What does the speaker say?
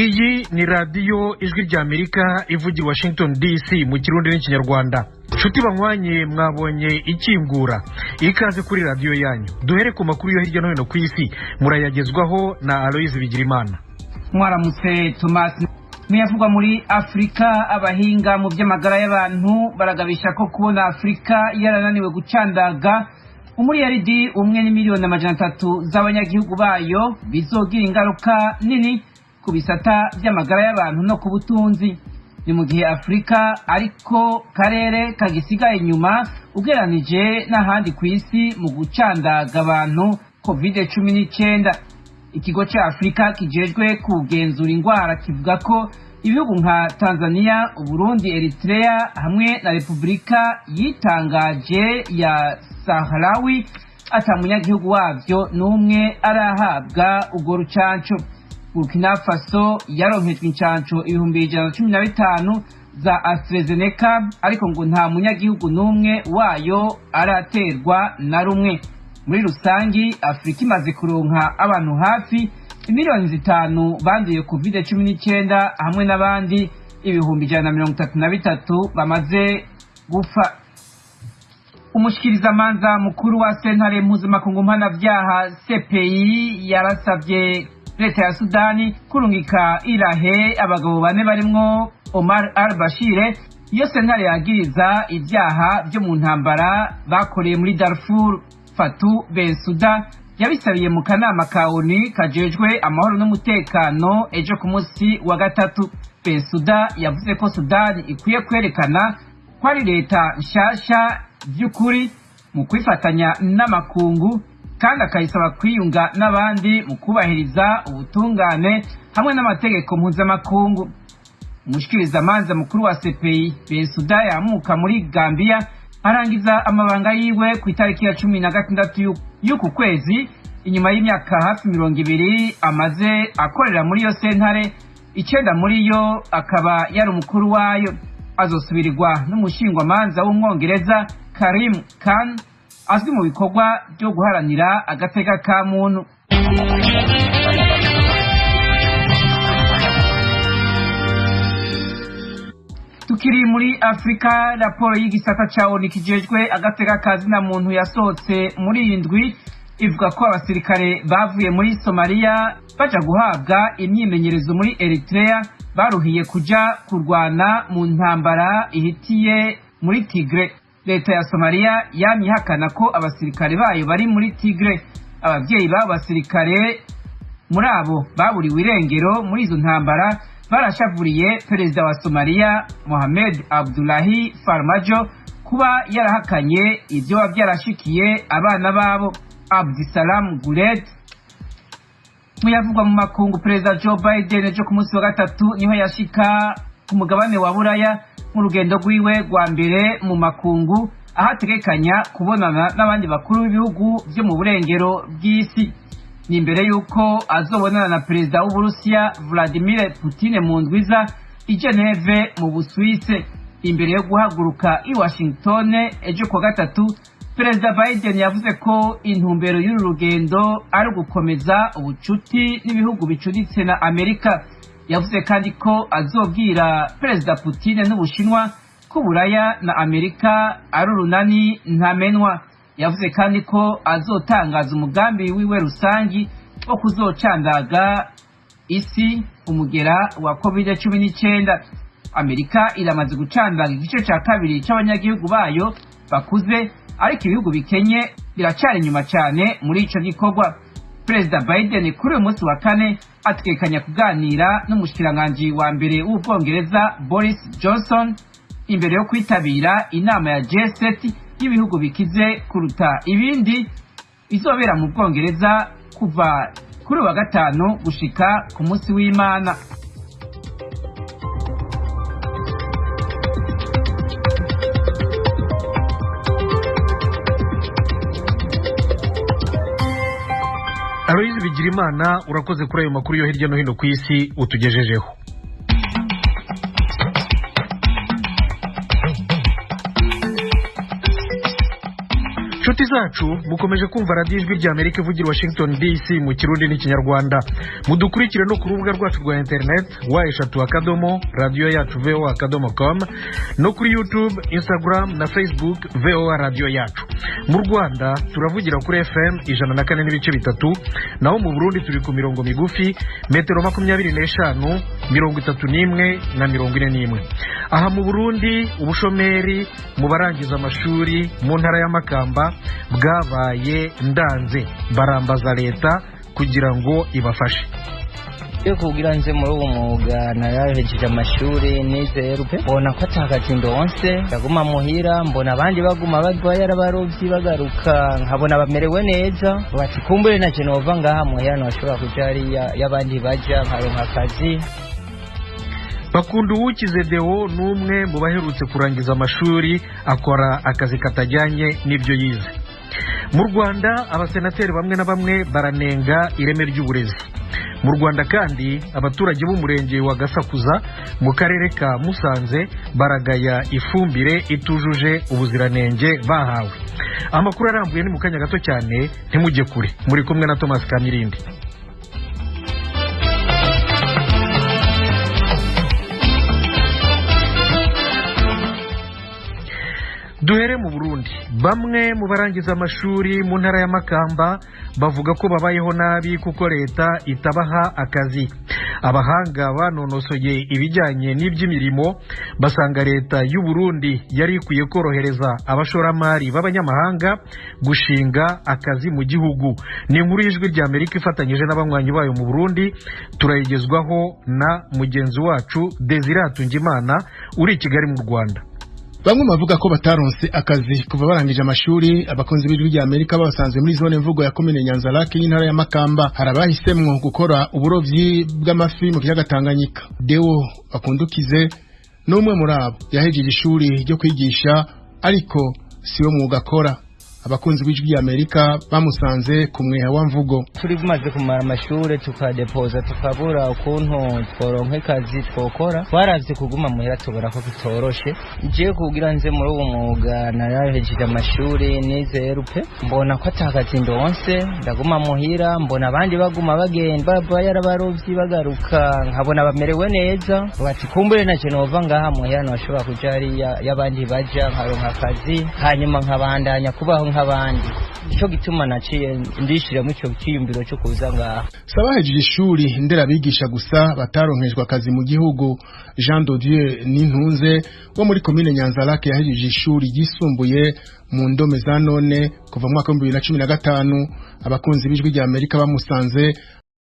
Iyi ni Radiyo Ijwi ry'Amerika ivugira Washington DC mu Kirundi n'Ikinyarwanda. Nshuti banywanye, mwabonye ikingura, ikaze kuri radiyo yanyu. Duhere ku makuru yo hirya no hino ku isi, murayagezwaho na Aloyizi Bigirimana. Mwaramutse, Tomasi. Muyavugwa muri Afurika, abahinga mu by'amagara y'abantu baragabisha ko kubona Afurika yarananiwe gucandaga 1,3 miliyari z'abanyagihugu bayo bizogira ingaruka nini ku bisata by'amagara y'abantu no ku butunzi. Ni mu gihe Afurika ariko karere kagisigaye inyuma ugereranije n'ahandi ku isi mu gucandaga abantu COVID-19. Ikigo cya Afurika kijejwe kugenzura indwara kivuga ko ibihugu nka Tanzania, Uburundi, Eritrea hamwe na Repubulika yitangaje ya Saharawi ata munyagihugu wabyo n'umwe arahabwa urwo rucanco. Burkina Faso yaronkejwe incanco 115,000 za AstraZeneca, ariko ngo nta munyagihugu n'umwe wayo araterwa na rumwe. Muri rusangi, Afurika imaze kuronka abantu hafi 5 miliyoni banduye COVID-19 hamwe n'abandi 133,000 bamaze gupfa. Umushikirizamanza mukuru wa Sentare Mpuzamakungu Mpanavyaha CPI yarasabye leta ya Sudani kurungika irahe abagabo bane barimwo Omar al Bashir, iyo sentare yagiriza ivyaha vyo mu ntambara bakoreye muri Darfur. Fatou Bensouda yabisabiye mu kanama ka ONU kajejwe amahoro n'umutekano ejo ku munsi wa gatatu. Bensouda yavuze ko Sudani ikwiye kwerekana ko ari leta nshasha by'ukuri mu kwifatanya n'amakungu, kandi akayisaba kwiyunga n'abandi mu kubahiriza ubutungane hamwe n'amategeko mpuzamakungu. Umushikirizamanza mukuru wa CPI Bensouda yamuka muri Gambia, arangiza amabanga yiwe ku itariki ya 16 y'uku kwezi, inyuma y'imyaka hafi 20 amaze akorera muri iyo sentare, icenda muri yo akaba yari umukuru wayo. Azosubirirwa n'umushingwamanza w'Umwongereza Karim Khan, azwi mu bikorwa byo guharanira agateka ka muntu. Tukiri muri Afurika, raporo y'igisata ca ONU kijejwe agateka ka zina muntu yasohotse muri iyi ndwi ivuga ko abasirikare bavuye muri Somaliya baja guhabwa imyimenyerezo muri Eritrea baruhiye kuja kurwana mu ntambara ihitiye muri Tigre. Leta ya Somaliya yamye ihakana ko abasirikare bayo bari muri Tigre. Abavyeyi b'abo basirikare, muri abo baburiwe irengero muri izo ntambara, barashavuriye perezida wa Somaliya Mohamed Abdullahi Farmajo kuba yarahakanye ibyo byarashikiye abana babo. Abdisalam Gulet. Muyavugwa mu makungu, perezida Joe Biden ejo ku munsi wa gatatu niho yashika ku mugabane wa Buraya mu rugendo rwiwe rwa mbere mu makungu, aho ategekanya kubonana n'abandi bakuru b'ibihugu byo mu burengero bw'isi. Ni imbere y'uko azobonana na perezida w'Uburusiya Vladimir Putin mu ndwiza i Geneve mu Busuwise. Imbere yo guhaguruka i Washington ejo kuwa gatatu, perezida Biden yavuze ko intumbero y'uru rugendo ari ugukomeza ubucuti n'ibihugu bicuditse na Amerika. Yavuze kandi ko azobwira perezida Putin n'Ubushinwa ko Uburaya na Amerika ari urunani ntamenwa. Yavuze kandi ko azotangaza umugambi wiwe rusangi wo kuzocandaga isi umugera wa COVID-19. Amerika iramaze gucandaga igice cya kabiri cy'abanyagihugu bayo bakuze, ariko ibihugu bikenye biracari inyuma cyane muri ico gikorwa. Perezida Biden kuri uyu munsi wa kane ategekanya kuganira n'umushikiranganji wa mbere w'Ubwongereza Boris Johnson imbere yo kwitabira inama ya G7 y'ibihugu bikize kuruta ibindi, izobera mu Bwongereza kuva kuri wa gatanu gushika ku munsi w'Imana. Aloyizi Bigirimana, urakoze kuri ayo makuru yo hirya no hino ku isi utugejejeho. Nshuti zacu, mukomeje kumva radiyo Ijwi rya Amerika ivugira Washington DC mu Kirundi n'Ikinyarwanda. Mudukurikire no ku rubuga rwacu rwa interineti www.radioyacuvoa.com, no kuri YouTube, Instagram na Facebook, VOA Radiyo Yacu. Mu Rwanda turavugira kuri FM 104.3, naho mu Burundi turi ku mirongo migufi metero 25, 31 na 41. Aha mu Burundi, ubushomeri mu barangiza amashuri mu ntara ya Makamba bwabaye ndanze, barambaza leta kugira ngo ibafashe. Yo kugira nze muri uwo mwuga, narahejeje amashuri, nize RP, mbona ko atakazi ndonse, ndaguma muhira. Mbona abandi baguma bagwaye arabarovyi, bagaruka nkabona bamerewe neza. Bati kumbure naje nova ngaha muhira, noshobora kuja hariya y'abandi baja, nkaronka akazi. Bakunda Uwukize Deo ni umwe mu baherutse kurangiza amashuri, akora akazi katajyanye n'ibyo yize. Mu Rwanda, abasenateri bamwe na bamwe baranenga ireme ry'uburezi mu Rwanda. Kandi abaturage b'umurenge wa Gasakuza mu karere ka Musanze baragaya ifumbire itujuje ubuziranenge bahawe. Amakuru arambuye ni mu kanya gato cyane, ntimujye kure. Muri kumwe na Thomas Kamirindi. Duhere mu Burundi. Bamwe mu barangiza amashuri mu ntara ya Makamba bavuga ko babayeho nabi kuko leta itabaha akazi. Abahanga banonosoye ibijyanye n'iby'imirimo basanga leta y'u Burundi yari ikwiye korohereza abashoramari b'abanyamahanga gushinga akazi mu gihugu. Ni inkuru y'Ijwi rya Amerika ifatanyije n'abanywanyi bayo mu Burundi, turayigezwaho na mugenzi wacu Desire Hatungimana uri i Kigali mu Rwanda. Bamwe bavuga ko bataronse akazi kuva barangije amashuri. Abakunzi b'Ijwi rya Amerika basanzwe muri zone mvugo ya komine Nyanzarake y'intara ya Makamba, hari abahisemwo gukora uburovyi bw'amafi mu kiyaga Tanganyika. Deo Bakundukize n'umwe muri abo, yahejeje ishuri ryo kwigisha ariko siwo mwuga akora. Abakunzi b'Ijwi rya Amerika bamusanze ku mweha wa Mvugo. Turi bumaze kumara amashure, tukadepoza, tukabura ukuntu tworonka akazi twokora. Twaravye kuguma muhira, tubona ko bitoroshe. Nje kugira nze muri uwo mwuga, narahejeje amashuri, nize RP, mbona ko atakazi ndonse, ndaguma muhira. Mbona abandi baguma bagenda bavayo arabarovyi, bagaruka nkabona bamerewe neza. Bati kumbure naje nova ngaha muhira, noshobora kuja hariya y'abandi baja, nkaronka akazi, hanyuma nkabandanya kubaho nk'abandi. Ico gituma naciye ndishiramo ico cyiyumviro cyo kuza ngaha. Sabahejeje ishuri nderabigisha gusa bataronkejwe akazi mu gihugu. Jean de Dieu Nintunze wo muri komine Nyanzarake yahejeje ishuri ryisumbuye mu ndome za none kuva mu mwaka wa 2015. Abakunzi b'Ijwi rya Amerika bamusanze